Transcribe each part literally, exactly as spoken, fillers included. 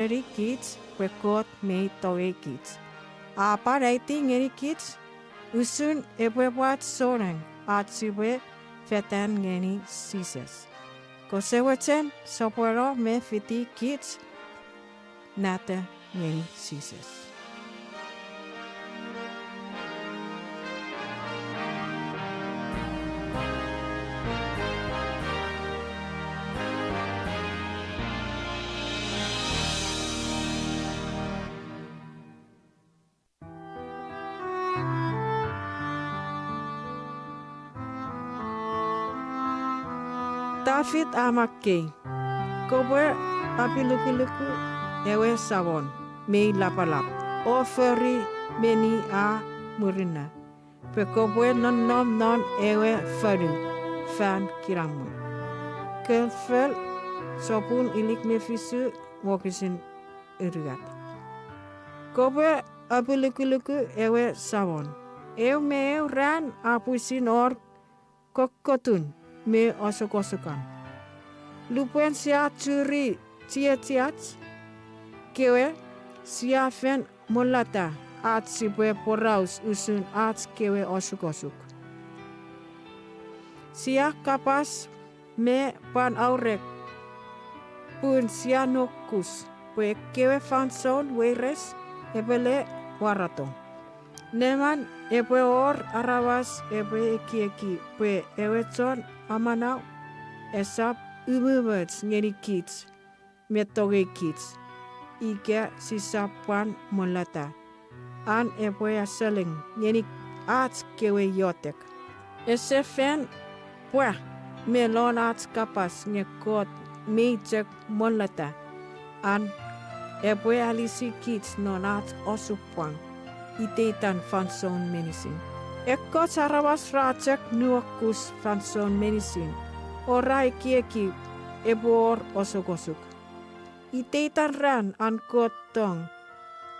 ngeni kich pwe Kot mi tongei kich. A pwan aiti ngeni kich usun epwe pwal souneng ach sipwe fetan ngeni Jises. Kose mochen sopweno me fiti kich nata ngeni Jises. Tafit a makkei, kopwe apilukuluku ewe Samon mi lapalap o fori minne a murinno, pwe kopwe nonnom non ewe fonu fan kinamwe. Kelfel sopun ilik me fisu, wokisin unungat. Kopwe apilukuluku ewe Samon. Eu me eu ran a pwisin wor kokkotun me osukosukan. Lupwen sia churi chiechiach kewe, sia fen molata ach sipwe poraus usun ach kewe osukosuk. Sia kapas me pwan aurek pun sia nuokus pwe ekkewe fansoun weires epwe le warato. Neman epwe wor aramas epwe ekieki pwe ewe Chon Amanau esap umoumoch ngeni kich me tongei kich ika sisap pwan molata an epwe aseleng ngeni ach kewe iotek. Ese fen pwa me lon ach kapas nge Kot mi chok molata an epwe alisi kich non ach osupwang iteitan fansoun meinisin. Ekkoch aramas ra chok nuokus fansoun meinisin, o ra ekieki epwe wor osukosuk. Iteitan ran an Kot tong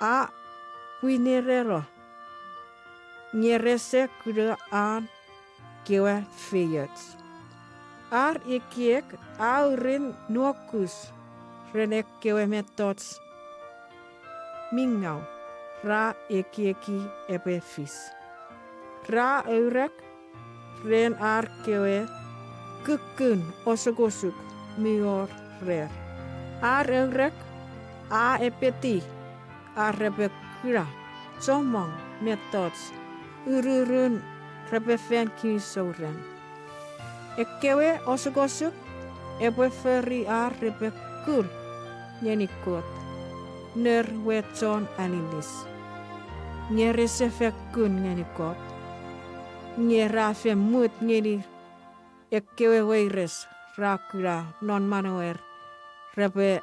a pwinereno nge rese kuna an kewe feioch. Ar ekiek a uren nuokus ren ekkewe mettoch mi ngaw ra ekieki epwe fis. Ra aurek ren ar kewe kukkun osukosuk mi wor rer. Ar aurek a epeti ar repwe kuna chommong mettoch ururun repwe fen kinisou ren. Ekkewe osukosuk epwe fori ar repwe kun ngeni Kot, nour we chon aninis, nge rese fen kun ngeni Kot, nge ra fen mut ngeni ekkewe weires ra kuna non manauer repwe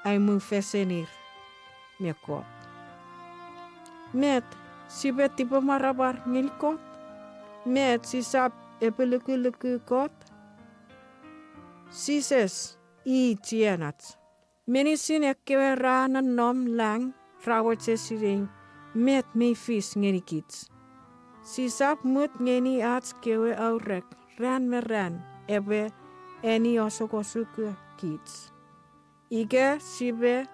aimufesenir me Kot. Met, sipwe tipemwaramwar ngeni Kot? Met, sisap epilukuluku Kot? Jises i chienach. Meinisin ekkewe ra nonnom lang ra mochen sinei met mi fis ngenikich. Sisap mut ngeni ach kewe aurek ran me ran epwe ani osukosuka kich. Ika sipwe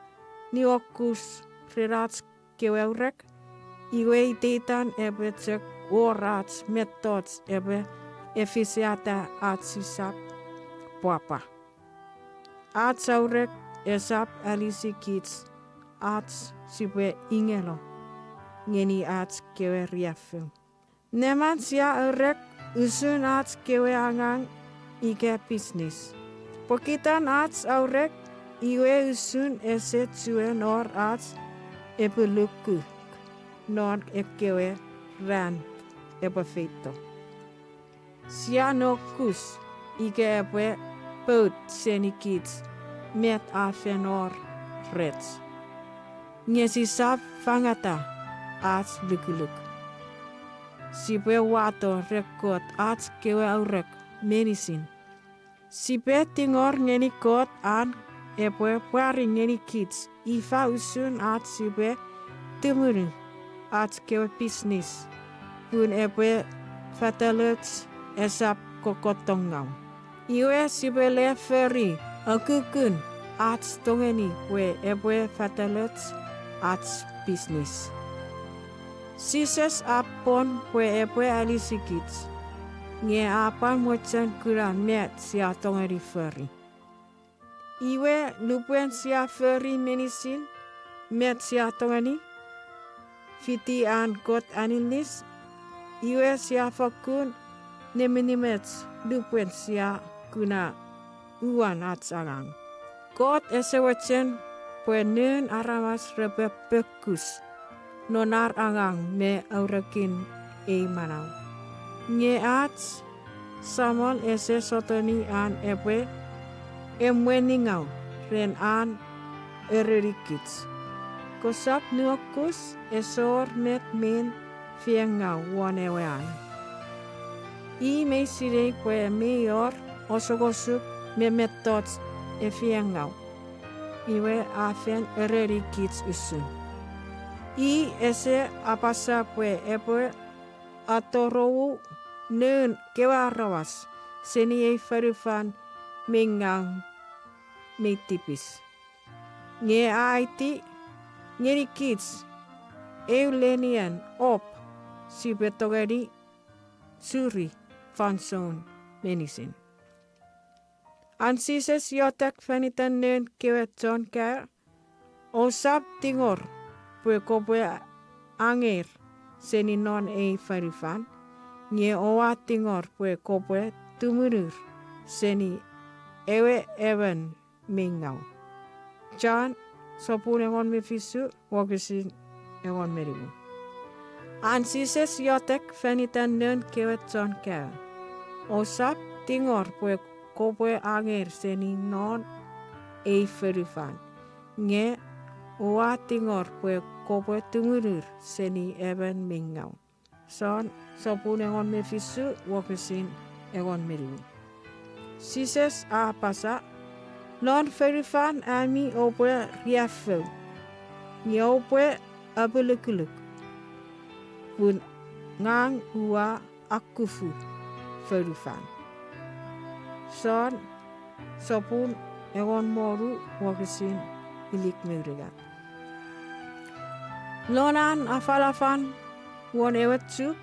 niuokus ren ach kewe aurek, iwe iteitan epwe chok wor ach mettoch epwe efisata ach sisap pwapwa. Ach aurek esap alisikich ach sipwe ingeno ngeni ach kewe riaffou. Neman sia aurek usun ach kewe angang ika business. Pokiten ach aurek, iwe usun ese chuen wor ach epilukuk non ekkewe ran epwe feito. Sia nuokus ika epwe pout senikich met a fen wor rech. Nge sisap fangata ach lukuluk. Sipwe wato ren Kot ach kewe aurek meinisin. Sipwe tingor ngeni Kot an epwe pwari ngenikich ifa usun ach sipwe tumunu ach kewe business pun epwe fataloch, esap kokkotongau. Iwe sipwe le fori ukukun ach tongeni pwe epwe fataloch ach business. Jises a pwon pwe epwe anisikich, nge a pwan mochen kuna met sia tongeni fori. Iwe, nupwen sia fori meinisin met sia tongeni fiti an Kot aninis, iwe sia fokkun nimenimoch nupwen sia kuna uwan ach angang. Kot ese mochen pwe noun aramas repwe pekkus non ar angang me aurekin ei manau. Nge ach Samol ese sotuni an epwe emweningau ren an erenikich, kosap nuokus, esor met mi feiengau won ewe an. I mei sinei pwe mei wor osukosuk me mettoch efeiengau, iwe a fen erenikich usun. I ese apasa pwe epwe atorou noun kewe aramas seni ei fonufan mi ngaw mi tipis. Nge a aiti ngenikich eu lenien op sipwe tongeni churi fansoun meinisin. An Jises iotek fan iten noun kewe chon kaeo: Ousap tingor pwe kopwe angeir seni non ei fonufan, nge oua tingor pwe kopwe tumunur seni ewe emon mi ngaw. John sopun engon me fisu, wokisin engon me nimu. An Jises iotek fan iten noun kewe chon kaeo: Ousap tingor pwe kopwe angeir seni non ei fonufan, nge oua tingor pwe kopwe tumunur seni emon mi ngaw. John sopun engon me fisu, wokisin engon me nimu. Jises a apasa: Non fonufan ami oupwe riaffou, nge oupwe apulukuluk, pun ngang ua akufu fonufan. John sopun engon me wonu, wokisin ilik me unungat. Non an afalafal won ewe chuk,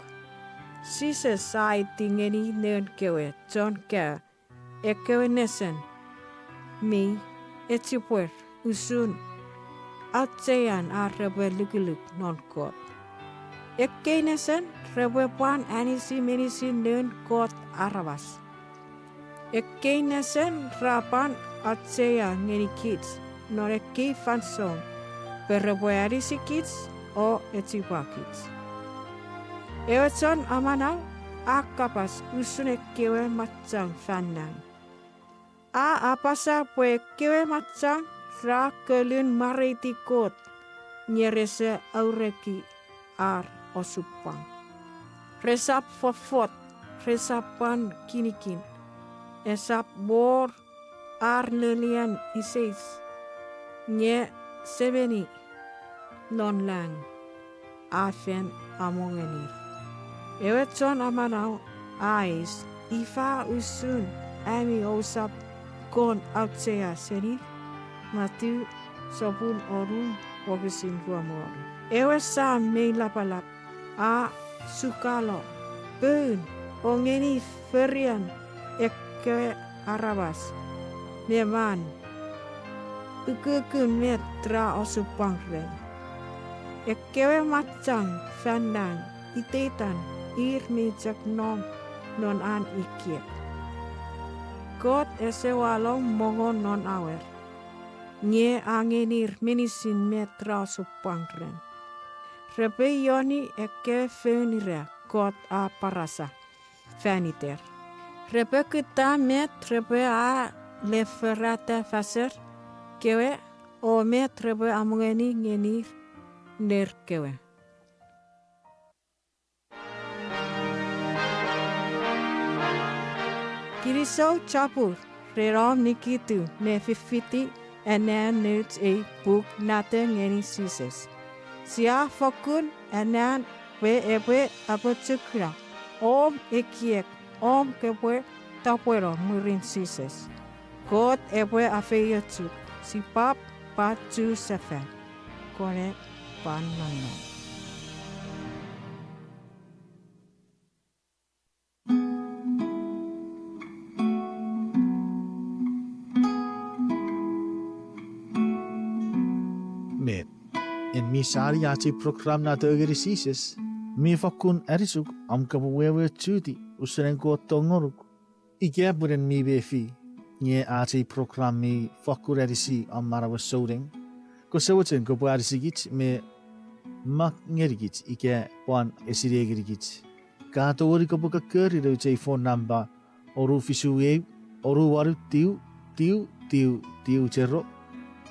Jises a aiti ngeni noun kewe chon kaeo ekkewe nesen mi echipwer usun auchean ar repwe lukuluk non Kot. Ekkei nesen repwe pwan anisi meinisin noun Kot aramas. Ekkei nesen ra pwan auchea ngenikich non ekkei fansoun pwe repwe anisikich o echipwakich. Ewe Chon Amanau a kapas usun ekkewe machang fan nang. A apasa pwe ekkewe machang ra kolun mwareiti Kot nge rese aureki ar osupwang. Resap fofot, resap pwan kinikin, esap wor ar lelian iseis, nge Semeni non lang a fen amongenir. Ewe Chon Amanau a eis, ifa usun ami ousap kon auchea seni? Matiu sopun wonu, wokisin rue me wonu. Ewe Sam mi lapalap a sukalo poun o ngeni forian ekkewe aramas me man ukukun met ra osupwang ren. Ekkewe machang fan nang iteitan ir mi chok nom non an ekiek. Kot ese walong mongo non awer, nge a ngenir meinisin met ra osupwang ren. Repwe ioni ekkewe foun ira Kot a parasa fan iter. Repwe kutta met repwe a leferata faser kewe o met repwe amongeni ngenir nour kewe. Kinisou chapur ren om nikitu me fifiti annean nouch ei puk Nate ngeni Jises. Sia fokkun annean pwe epwe apochokuna om ekiek, om kopwe tapweno mwirin Jises. Kot epwe afeiochuk Sipwap pwan chu sefan, konen pwan nonnom. Met, en mi sani ach ei program Nato ngeni Jises? Mi fakkun anisuk om kopwe weweochuti usun an Kot tong ngonuk. Ika pwun en mi mefi, nge ach ei program mi fakkun anisi om manauen souneng, kose mochen kopwe anisikich me mak ngenikich ika pwan esinei ngenikich. Ka tongeni kopwe kokkori nouch ei phone number, onu fisu eu, onu wanu tiu, tiu tiu tiu zero,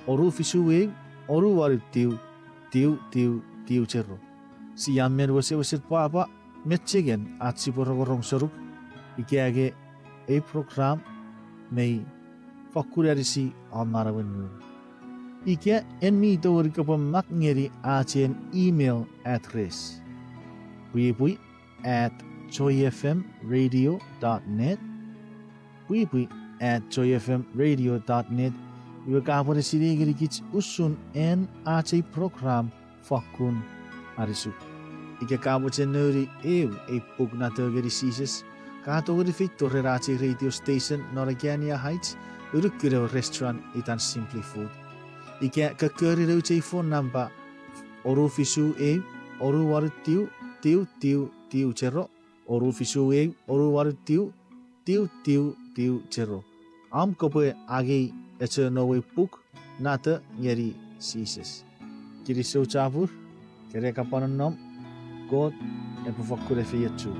onu fisu eu, onu wanu tiu, tiu tiu tiu zero. Sia men wesewesen pwapwa me chengen ach sipwe rongorong senuk, ika nge ei program mi fakkun anisi om manauen ngun. Ika en mi tongeni kopwe mak ngeni ach ei email address, pwipwi at joyfmradio dot net, pwipwi at joyfmradio dot net, iwe ka pwan esinei ngenikich usun an ach ei program fakkun anisuk. Ika ka mochen nouni eu ei puk Nato ngeni Jises, ka tongeni feito ren ach ei radio station non Agana Heights, unukun ewe restaurant itan Simply Food. Ika kokkori nouch ei phone number, onu fisu eu, onu wanu tiu, tiu tiu tiu zero, onu fisu eu, onu wanu tiu, tiu tiu tiu zero. Om kopwe angei echo nouei puk Nato ngeni Jises. Kinisou chapur, kene kapwan nonnom, Kot epwe fokkun efeiochuk.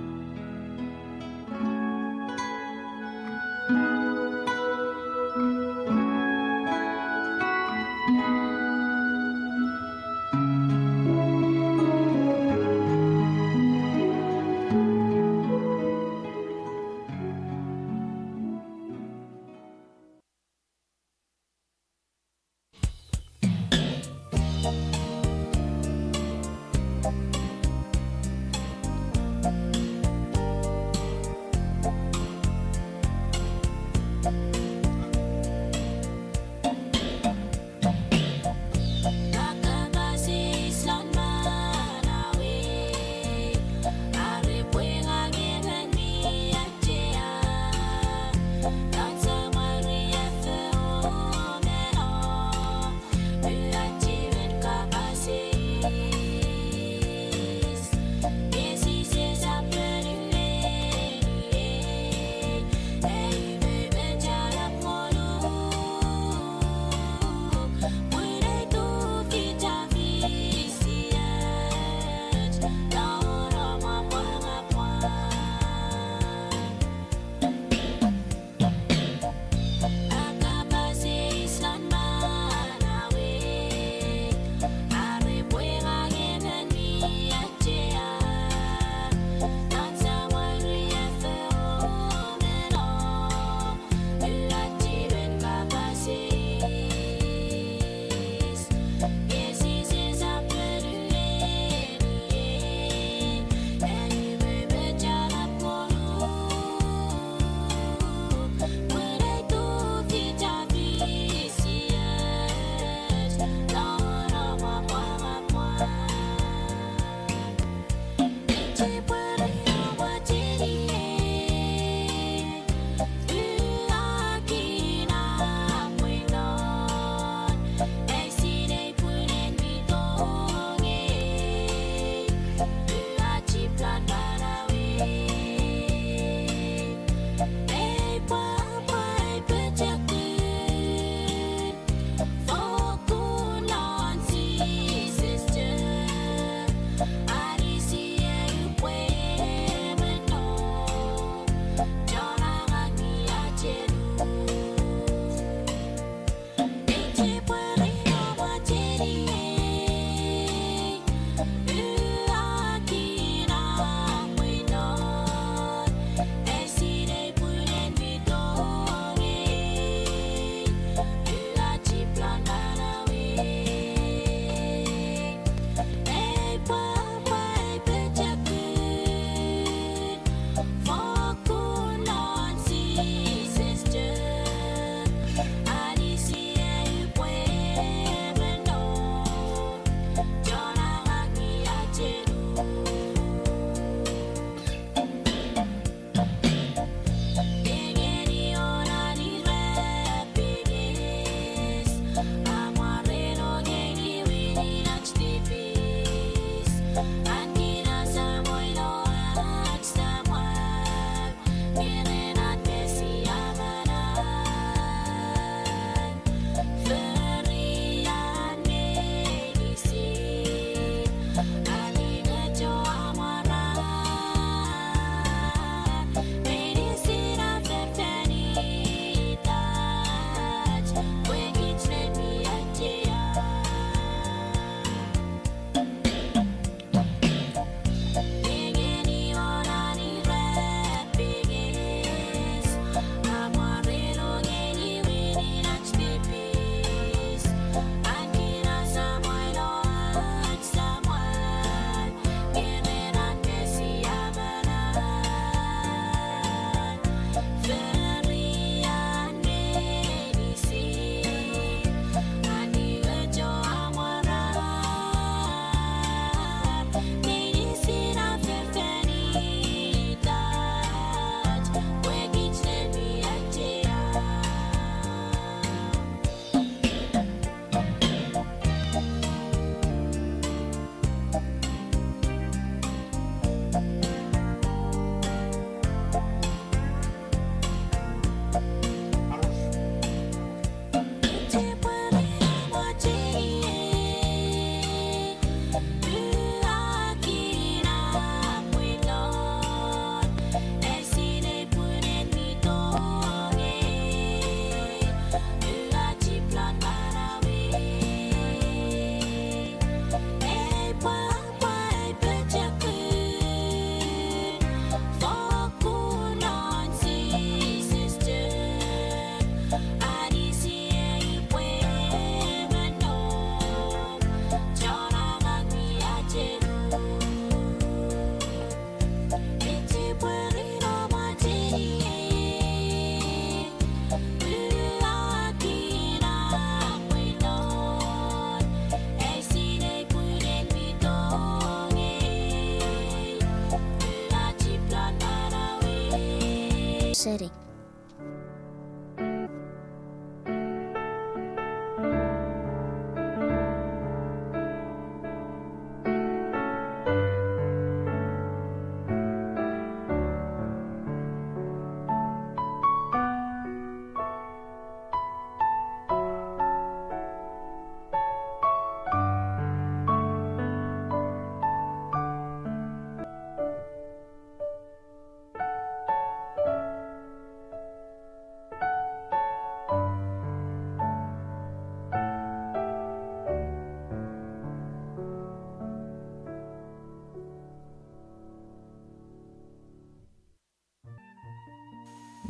seni.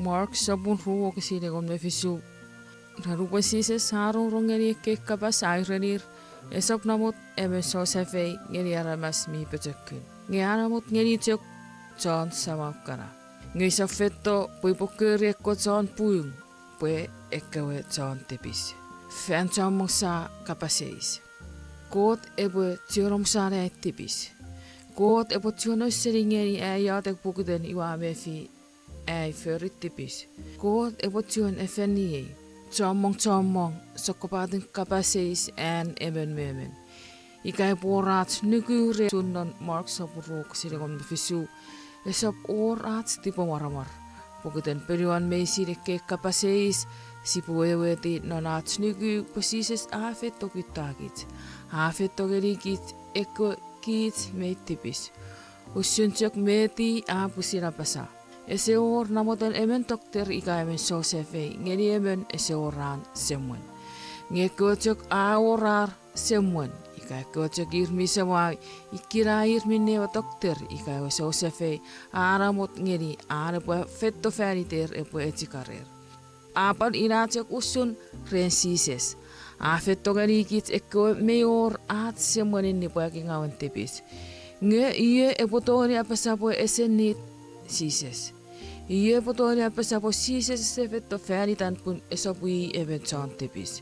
Mark sopun ru wokisin engon me fisu. Nupwen Jises a rongorong ngeni ekkei kapas a erenir, esap namot emon sousafei ngeni aramas mi pochokun, nge a namot ngeni chok chon samau kana. Nge usap feito pwe upwe kori ekkoch chon pung pwe ekkewe chon tipis. Fan chommong sa kapas eis, Kot epwe chuen omusano ai tipis? Kot epwe chuen ausening ngeni ai iotek pokiten ua mefi ai fori tipis? Kot epwe chuen efeniei? Chommong chommong sokkopaten kapas eis an emon me emon. Ika epwe wor ach nuku ren usun non Mark sopun ru wokisin engon me fisu, esap wor ach tipemwaramwar. Pokiten ponuan meinisin ekkei kapas eis, sipwe weweiti non ach nuku pwe Jises a feito kuttakich, a feito ngenikich ekkewe kich mei tipis. Usun chok met i a pwisin apasa, ese wor namoten emon tokter ika emon sousafei ngeni emon ese wor an semwen. Nge ekkewe chok a wor ar semwen, ika ekkewe chok ir mi samau, ikkena ir minne ewe tokter ika ewe sousafei a namot ngeni an epwe feito fan iter epwe echikarer. A pwan ina chok usun ren Jises. A feito ngenikich ekkewe mei wor ach semwenin nipwakingawen tipis. Nge iei epwe tongeni apasa pwe ese need Jises? Iei epwe tongeni apasa pwe Jises ese feito fan itan pun esap i emon chon tipis?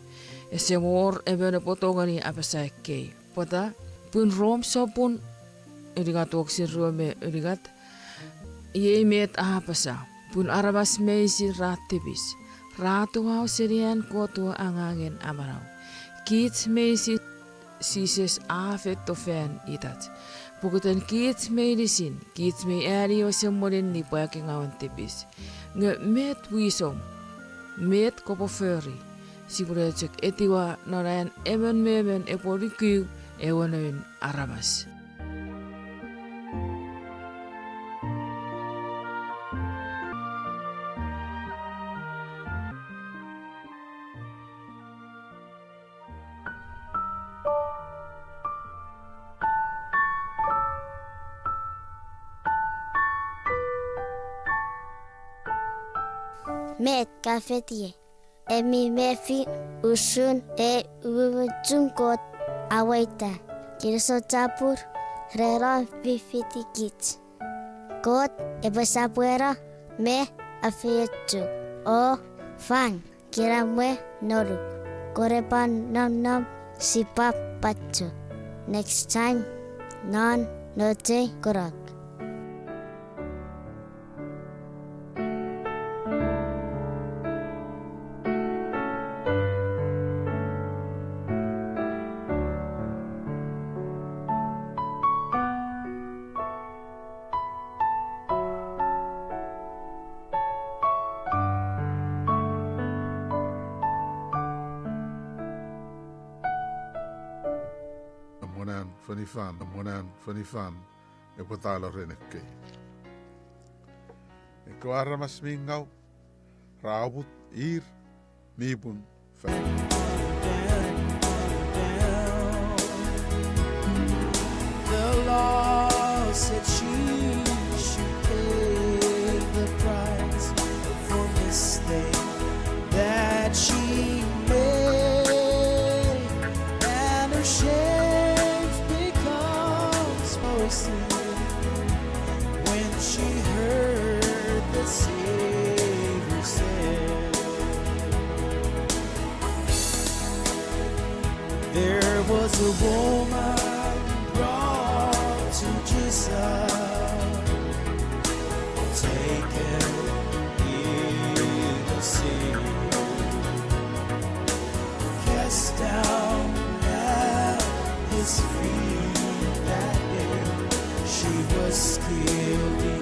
Ese wor emon epwe tongeni apasa ekkei. Pwata? Pun Rom sopun unungat wokisin rue me unungat, iei met a apasa, pun aramas meinisin ra tipis, ra toau seni an Kot we angangen amanau. Kich meinisin Jises a feito fan itach, pokiten kich meinisin kich mei ani ewe semwenin nipwakingawen tipis. Nge met wisom? Met kopwe fori? Sipwene chok etiwa non an emon me emon epwe nuku ewe Noun Aramas. Met ka fetiei? En mi mefi usun ei umoumochun Kot a weita, kinisou chapur ren an fifitikich. Kot epwe sopweno me afeiochuk o fang kinamwe ngonuk. Kore pwan nonnom sipwap pachok. Next time non Nochei Kunok. Amwonan fonufan, amwonan fonufan epwe talo ren ekkei. Ekkewe aramas mi ngau ra oput ir mi pung fan. The law said she should pay the price for mistake that she made, and her shame becomes more sin when she heard the Savior say, there was a woman brought to Jesus, taken Down at his feet that day, she was killed